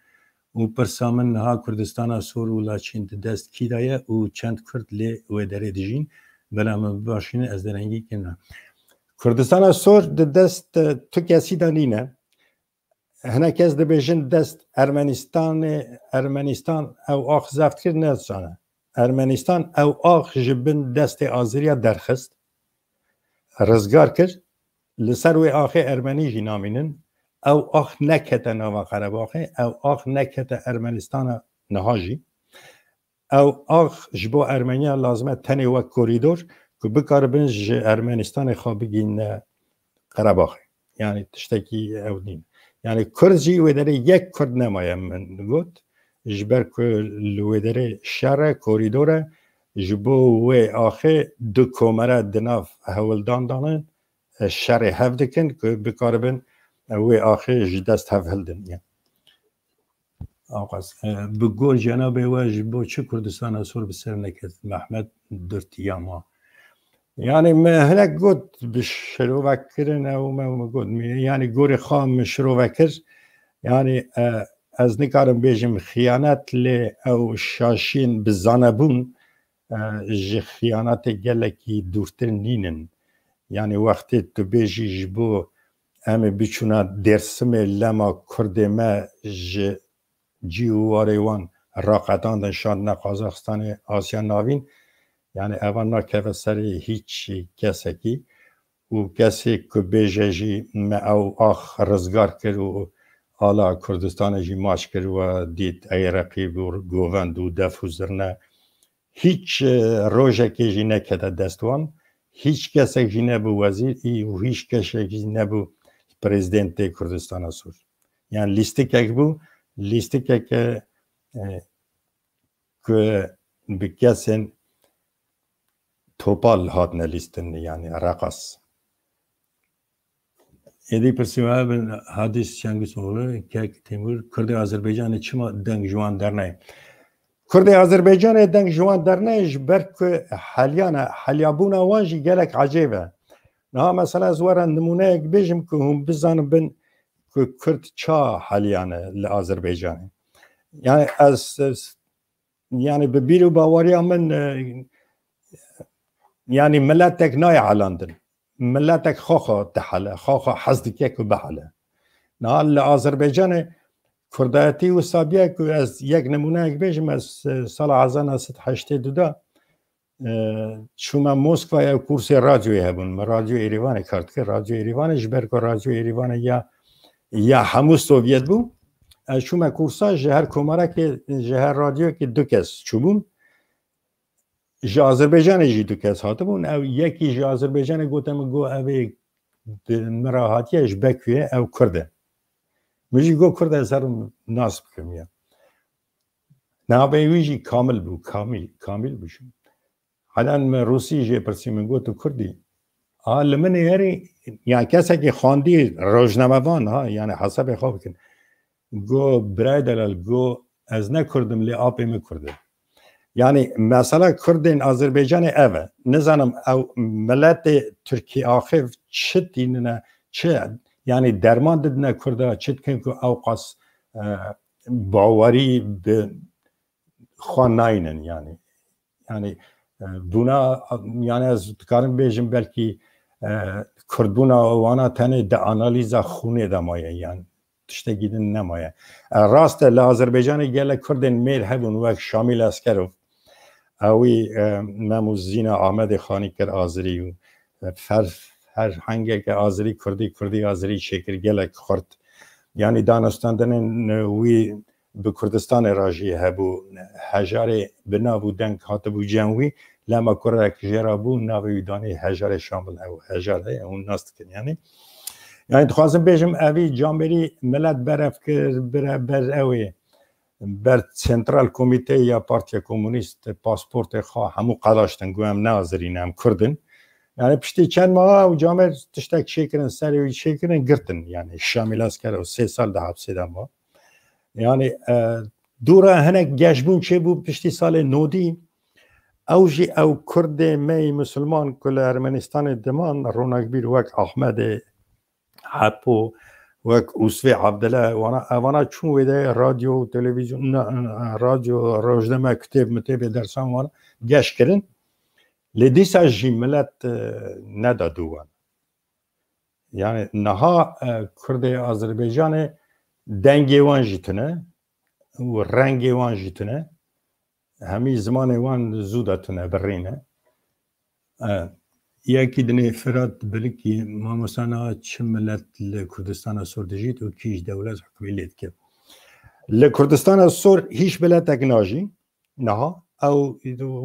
Û pirsa min niha Kurdistana Sor û Laçîn di dest kî de ye û çend Kurd lê wê derê dijîn? Bela min bibaşînin, ez derengî kêm ne. Kurdistana Sor di dest, e, tu kesî de nîne. Hinek kes dibêjin dest Ermenistanê, Ermenistan ew ax zeft kir, nezane. Ermenistan ew ax ji bin destê Azeriya derxist, rizgar kir, li ser wê axê Ermenî jî namînin. Ew ax nekete nava Qerebaxê, ew ax nekete Ermenistana niha jî. Ew ax ji bo Ermeniya lazim e tenê wek korîdor ku bikaribin ji Ermenistanê xwe bigihîne Qerebaxê. Yanî tiştekî ew nîn. Yanî Kurd jî wê derê yek Kurd nemaye, min got. Ji ber ku li wê derê şer e, korîdor e, ji bo wê axê du komere di nav hewldan de ne, e, şerê hev dikin ku bikaribin, e, wê axê ji dest hev hildin. Aqas, e, bi gor cenabê we ji bo çi Kurdistana Sor bi ser neket? Mehmet Durtiyama. Yanî me hinek got bi şirovekirin, ew me, me got, me, yanî gorê xwe min şirove kir. Yanî, e, ez nikarim bêjim xiyanet, lê ew şaşiyên bi zanebûn, e, ji xiyanetê gelekî dûrtir nînin. Yanî wextê tu bêjî ji bo em ê biçûna Dêrsimê, lema Kurdê me ji cî û warê wan raqetandin, şandine Qazaxistanê, Asya Navîn. Yanî eva nakeve serê hîç kesekî û kesê ku bêje jî me ew ax rizgar kir û ala Kurdistanê jî maç kir, we dît ey reqîb û govend û def û zirne. Hîç, e, rojekê jî nekete dest wan. Hîç kesek jî nebû wezîr û hîç kesek jî nebû prezidentê Kurdistana Sor. Yani lîstikek bû, lîstikeke, e, ku bi kesên topal hatine lîstin, yani reqas. Êdî pirsî we bin Hadîs Çengizoğlu, kek Timur, Kurdê Azerbaycanê çima deng ji wan dernayê? Kurdê Azerbaycanê deng ji wan dernayê ji ber ku heliyane, heliyabûna wan jî gelek ecêb e. Niha mesela ez were nimûneyek bêjim ku hûn bizanin bin ku Kurd ça heliyane li Azerbaycanê. Yani ez, ez, yani bi bîr û baweriya min, e, yani miletek nayê helandin. Miletek xwe xwe dihele, xwe xwe hez dike ku bihele. Niha li Azerbaycanê Kurdayetî wisa bûye ku ez yek nimûneyek bêjim, ez, e, sala hezar neh sed heştê du de, e, çûme Moskvayê, ew kursê radyoyê hebûn. Me Radyo Êrîvanê kar dikir. Radyo Êrîvanê ji ber ku Radyo Êrîvanê ya, ya hemû Sovyet bû. Ez çûme kursa, ji her komarekê, ji her radyoyekê du kes çûbûn. Ji Azerbaycanê jî du kes hatibûn. Ew yekî ji Azerbaycanê gote min, got, ev ê di min re hatiye, ji Bekuyê, ew Kurd e. Min jî got, Kurd e, ez herim nas bikim ya. Navê wî jî Kamil bû, Kamîl, Kamîl bû jî. Helen min Rûsî jê pirsî, min got, tu Kurd î? A, li min ê herî, yani kesekî xwendî, rojnamevan, ha, yani hesabê xwe bikin. Go, birayê delal, go, ez ne Kurd im, lê apê min Kurd e. Yani mesela Kurdên Azerbaycanê ev e. Nizanim ew miletê Tirkî axê çi tînine, çi, yani derman didine Kurda, çi dikin ku ew qas, e, bawerî bi xwe nayînin yani. Yani, e, bûna, yani ez dikarim bêjim belkî, e, Kurdbûna wana tenê di analîza xûnê de maye, yani tiştekî din nemaye. E, rast e, li Azerbaycanê gelek Kurdên mêr hebûn wek Şamîl Eskerov. Ewî, e, Mem û Zîna Amedê Xanî kir Azirî û, e, fer-, ferhengeke Azirî, Kurdî, Kurdî Azirî çêkir gelek xurt. Yani danûstandinên, e, wî bi Kurdistanê re jî hebû. Hejarê bi nav û deng hatibû cem wî, lema kurek jê re bû, navê wî danî Hejarê Şamil, ew Hejar heye, hûn nas dikin yani. Yani dixwazim bêjim, evî camêrî milet berev kir, bire ber ew ê, ber Sentral Komîteyê ya Partiya Komûnîst pasportê xwe hemû qelaştin, got, em ne Azerî ne, em Kurd in. Yani piştî çend meha ew camêr tiştek çêkirin, serê wî çêkirin, girtin. Yani Şamîl Eskerov sê sal di hepsê de ma. Yani, e, dû re hinek geşbûn çêbû piştî salê nodî. Ew jî ew Kurdê me yî Musulman ku li Ermenistanê diman, ronakbîr wek Ahmedê Hepo, wek Usvê Abdile, wana, evana çûn wê de radyo, televîzyon, ne, ne, radyo, rojname, kitêb, mitêbê dersan wan geş kirin. Lê dîsa jî milet, e, neda dû wan. Yani niha, e, Kurdê Azerbaycanê dengê wan jî tune û rengê wan jî tune. Hemî zimanê wan zû de tune, birî ne. E, yekî dinê Firat Bilikî, mamosta, niha çi milet li Kurdistana Sor dijît û kî ji dewlet hukmî lê dike? Li Kurdistana Sor hîç miletek najî. Niha ew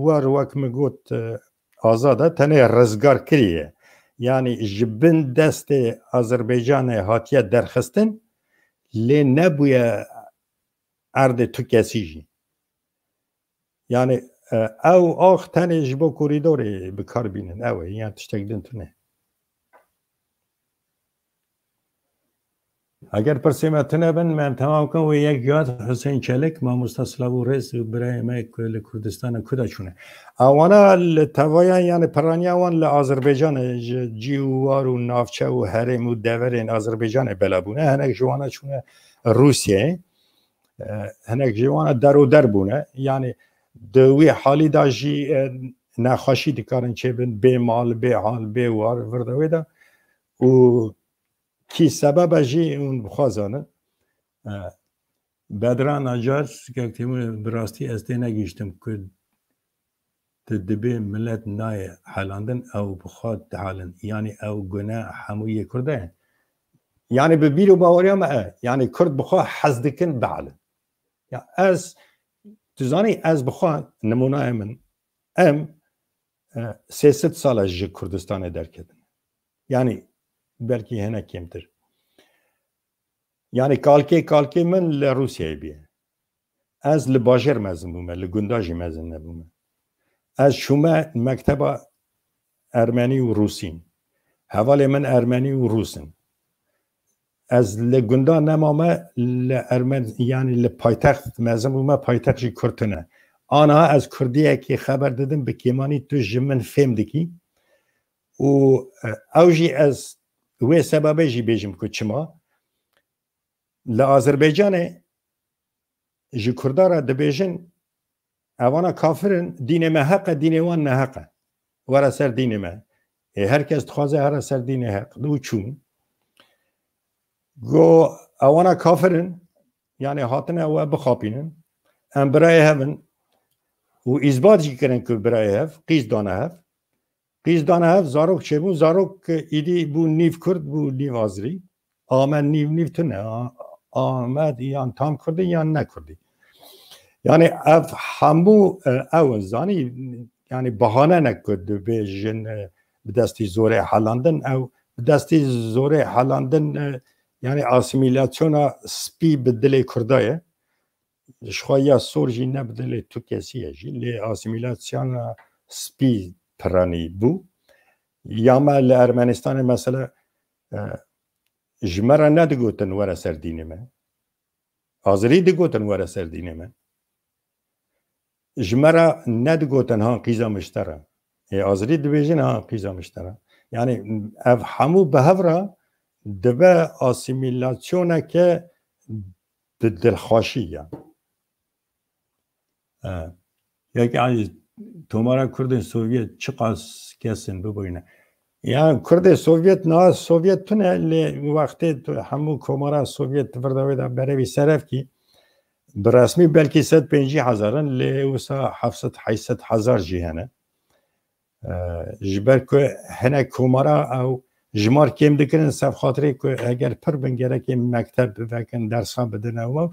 war, wek min got, e, azad e, tenê rizgarkirî ye. Yani ji bin destê Azerbaycanê hatiye derxistin, lê nebûye erdê tu kesî jî. Yani, e, ew ax tenê ji bo korîdorê bi kar bînin. Ew e, yan tiştek din tune. Eger pirsê me tune bin, me em temam kin, wê yek yad Husên Çelik, mamosta, silav û rêz û birayê me ku li Kurdistana ku de çûne. Ewana li tevayan, yani piraniya wan li Azerbaycanê, ji cî û war û navçe û herêm û deverên Azerbaycanê bela bûne. Hinek ji wana çûne Rûsyayê. E, hinek ji wana der û der bûne. Yani di wî halî de jî, e, nexweşî dikarin çêbin, bê mal, bê hal, bê war, vir de wê de. Û kî sebeb e jî hûn bi xwe zanin. E, Bedran Acar, Kak Têmûr, bi rastî ez tê negihîştim ku tu dibê milet nayê helandin, ew bi xwe dihelin. Yanî ew gune hemû yê Kurd e. Yanî bi bîr û baweriya me e. Yanî Kurd bi xwe hez dikin bihelin. Ya ez, tu zanî, ez bi xwe, nimûnayê min, em, e, sê sed sal e ji Kurdistanê derketin. Yanî belkî hinek kêmtir. Yanî kalkê kalkê min li Rûsyayê bûye. Ez li bajêr mezin bûme, li gunda jî mezin nebûme. Ez çûme mekteba ermenî û rûsî. Hevalê min ermenî û rûs in. Ez li gunda nemame, li Ermen-, yanî li paytext mezin bûme, paytext jî Kurd tune. Aniha ez Kurdiyekî xeber didim, bi kêmanî tu ji min fêm dikî. Û, e, ew jî ez wê sebebê jî bêjim ku çima. Li Azerbaycanê ji Kurda re dibêjin, evana kafir in, dînê me heq e, dînê wan neheq e. Were ser dînê me. Ê, her kes dixwaze here ser dînê heq. Û çûn. Go, ewana kafir in, yani hatine we bixapînin. Em birayê hev in. Û îsbat jî kirin ku birayê hev, qîz dane hev. Qîz dane hev, zarok çêbûn, zarok îdî bû nîv Kurd, bû nîv Azirî. Ame nîv nîv tune. A-, Ame yan tam Kurdî yan ne Kurdî. Yani ev hemû, e, ew in, zanî, yani bahane ne ku dibêjin, e, bi destî zorê helandin, ew bi destî zorê helandin, e, yani asîmîlasyona spî bi dilê Kurda ye. Ji xwe ya sor jî ne bi dilê tu kesî ye jî, lê asîmîlasyona spî piranî bû. Ya me li Ermenistanê mesela, e, ji me re nedigotin were ser dînê me. Azirî digotin were ser dînê me. Ji me re nedigotin han qîza miştera. Ê Azirî dibêjin han qîza miştera. Yani ev hemû bi hev re dibe asîmîlasyoneke bi dilxweşî ya. E, yek, yani, tomara Kurdên Sovyet çiqas kes in bibûyne. Ya Kurdê Sovyet, niha Sovyet tune, lê wextê tu hemû komara Sovyet vir de wê de berevî serevkî, bi resmî belkî sed pêncî hezar in, lê wisa heft sed heyşt sed hezar jî hene. E, ji ber ku hinek komara ew jimar kêm dikirin, ser xatirê ku eger pir bin, gerekê mekteb vekin, dersa bidin ew, ew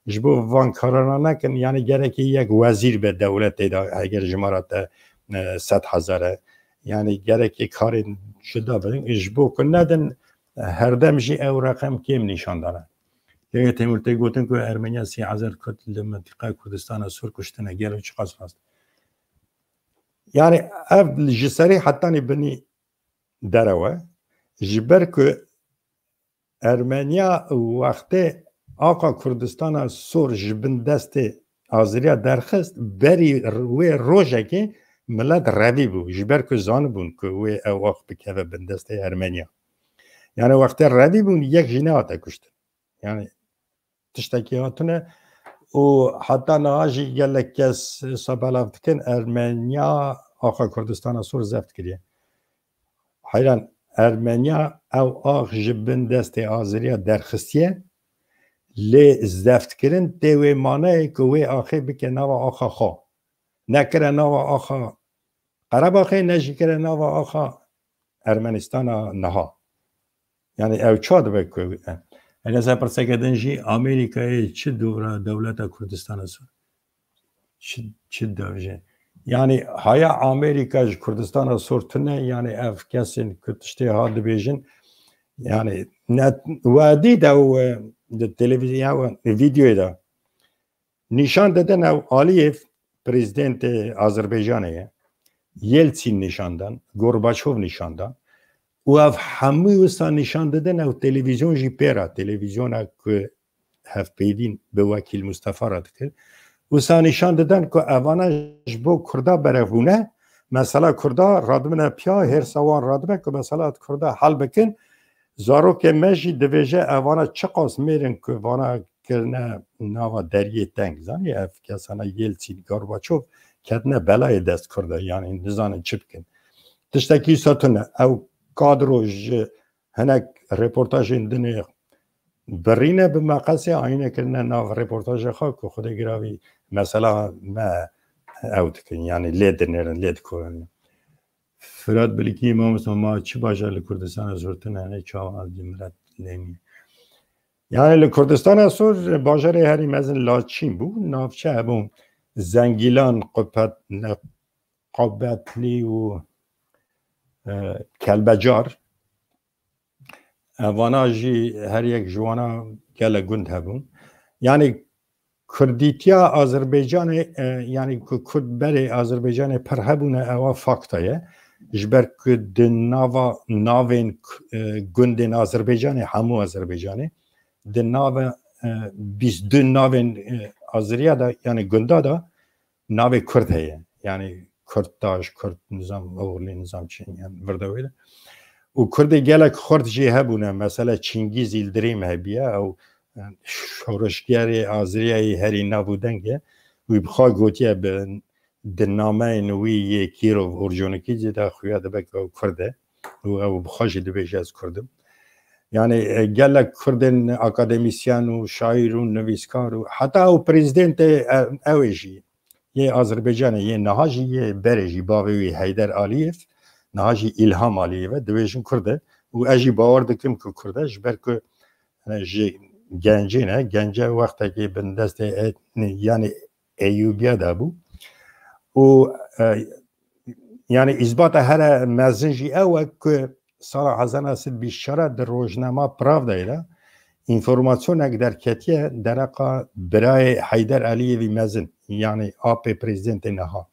ji bo van karana nekin, yani gerekê yek wezîr be dewletê de, eger jimara te, e, sed hezar e. Yani gerekê karên cuda bidin, ji bo ku nedin, e, herdem jî ew reqem kêm nîşan dane. Yeke Temur tê gotin ku Ermeniya sî hezar Kurd li mintiqa Kurdistana Sûr kuştine, gelo çiqas rast? Yani ev ji serî hetanî binî derew e. Ji ber ku Ermeniya wextê axa Kurdistana Sor ji bin destê Azeriya derxist, berî r-, wê rojekê milet revî bû. Ji ber ku zanibûn ku wê ew ax bikeve bin destê Ermeniya. Yani wextê revî bûn, yek jî nehate kuştin. Yani tiştekî hatine û heta niha jî gelek kes wisa belav dikin, Ermeniya axa Kurdistana Sor zeft kiriye. Heyran, Ermeniya ew ax ji bin destê Azeriya derxistiye, lê zeftkirin tê wê maneyê ku wê axê bike nava axa xwe. Nekire nava axa Qerebaxê, ne jî kire nava axa Ermenistana niha. Yani ew ça dibe ku, e, ene ser pirseke din jî Amerîkayê çi dûra dewleta Kurdistana Sor? Çi, çi dewje? Yani haya Amerîka ji Kurdistana Sor tune, yani ev kesên ku tiştê ha dibêjin, yani ne wedî de û, e, di televîzyon, ya, videoyê de nîşan didin ew Aliyev, prezidentê Azerbaycanê ye. Yeltsin nîşan dan, Gorbaçov nîşan dan. Û ev hemû wisa nîşan didin ew televîzyon jî pê re, televîzyona ku hevpeyvîn bi Wekîl Mustafa re dikir. Wisa nîşan didin ku evana ji bo Kurda berevbûne, mesela Kurda radibine piya, hêrsa wan radibe ku mesela Kurda hel bikin. Zarokê me jî dibêje evana çiqas mêr in ku vana kirine nava deriyê teng. Zanî ev kesana Yeltsin, Gorbaçov ketine belayê dest Kurda, yani nizanin çi bikin. Tiştekî wisa tune. Ew kadro ji hinek reportajên dinê birîne bi meqesê ayîne kirine nav reportaja xwe ku Xwedê giravî mesela me ew dikin, yani lê dinêrin, lê dikorin. Firat Bilikî, mamosta, ma çi bajar li Kurdistana Sor tune, ne çawa ji milet lê nî? Yani li Kurdistana Sor bajarê herî mezin Laçîn bû, navçe hebûn Zengîlan, Qubet-, ne, Qubetlî û, e, Kelbecar. Evana jî her yek ji wana gelek gund hebûn. Yani Kurdîtiya Azerbaycanê, e, yani ku Kurd berê Azerbaycanê pir hebûne, ewa fakta ye. Ji ber ku di nava navên, e, gundên Azerbaycanê, hemû Azerbaycanê, di nava, e, bîst du navên, e, Azeriya de, yani gunda de navê Kurd heye. Yani Kurttaş, Kurd nizam, oxirlê nizam çi, yani vir de wê de. Û Kurdê gelek xurt jî hebûne. Mesela Çingîz Îldîrim hebiye, ew, e, şoreşgerê Azeriyayê herî nav û deng e. Wî bi xwe gotiye bi, di nameyên wî yê Kîrov Orconikî jî de xuya dibe ku ew Kurd e. Û ew bi xwe jî dibêje ez Kurd im. Yani, e, gelek Kurdên akademîsyen û şaîr û nivîskar û heta ew prezidentê, e, ew ê jî yê Azerbaycanê, yê niha jî yê berê jî bavê wî Heyder Aliyev, niha jî Îlham Aliyev e, dibêjin Kurd e. Û ez jî bawer dikim ku Kurd e, ji ber ku, e, ji gencê ne, gence wextekê bin destê, e, yani Eyûbiya de bû. Û, e, yani îsbata here mezin jî ew e ku sala hezar neh sed bîst çar di rojnama Pravdayê de înformasyonek derketiye dereqa birayê Heyder Aliyevî mezin, yani apê prezidentê niha.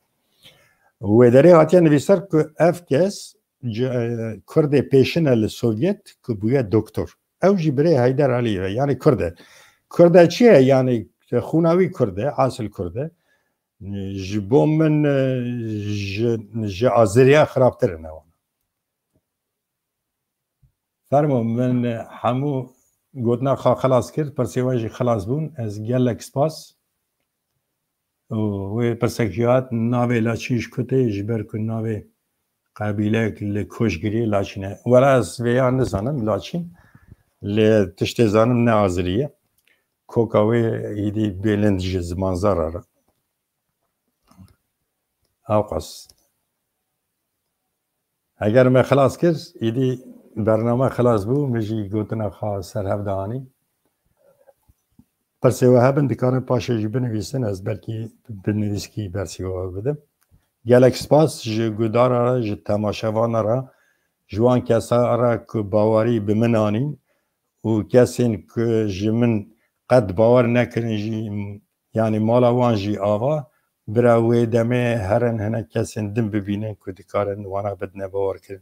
Wê derê hatiye nivîsar ku ev kes ci-, e, Kurdê pêşin e li Sovyet ku bûye doktor. Ew jî birê Heyder Aliyev e, yani Kurd e. Kurd e çi ye? Yani xûna wî Kurd e, asil Kurd e. Ji bo min, e, ji, ji Azeriya xirabtir in ewan. Fermo, min hemû gotina xwe xilas kir, pirsê we jî xilas bûn. Ez gelek spas. Û wê pirsek jî hat, navê Laçîn ji ku tê? Ji ber ku navê qebîleyek li Koşgiriyê Laçîn e. Wela ez vêya nizanim, Laçîn. Lê tiştê zanim ne Azirî ye. Koka wê êdî bêlind ji zimanzara re. Ewqas. Eger me xilas kir, êdî bername xilas bû, min jî gotina xwe ser hev de anî. Pirsê we hebin, dikarin paşê jî binivîsin, ez belkî bi nivîskî bersî we bidim. Gelek spas ji gudara re, ji temaşevana re, ji wan kesa re ku bawerî bi min anîn û kesên ku ji min qet bawer nekirin jî, yanî mala wan jî ava, bira wê demê herin hinek kesên din bibînin ku dikarin wana bidine bawerkirin.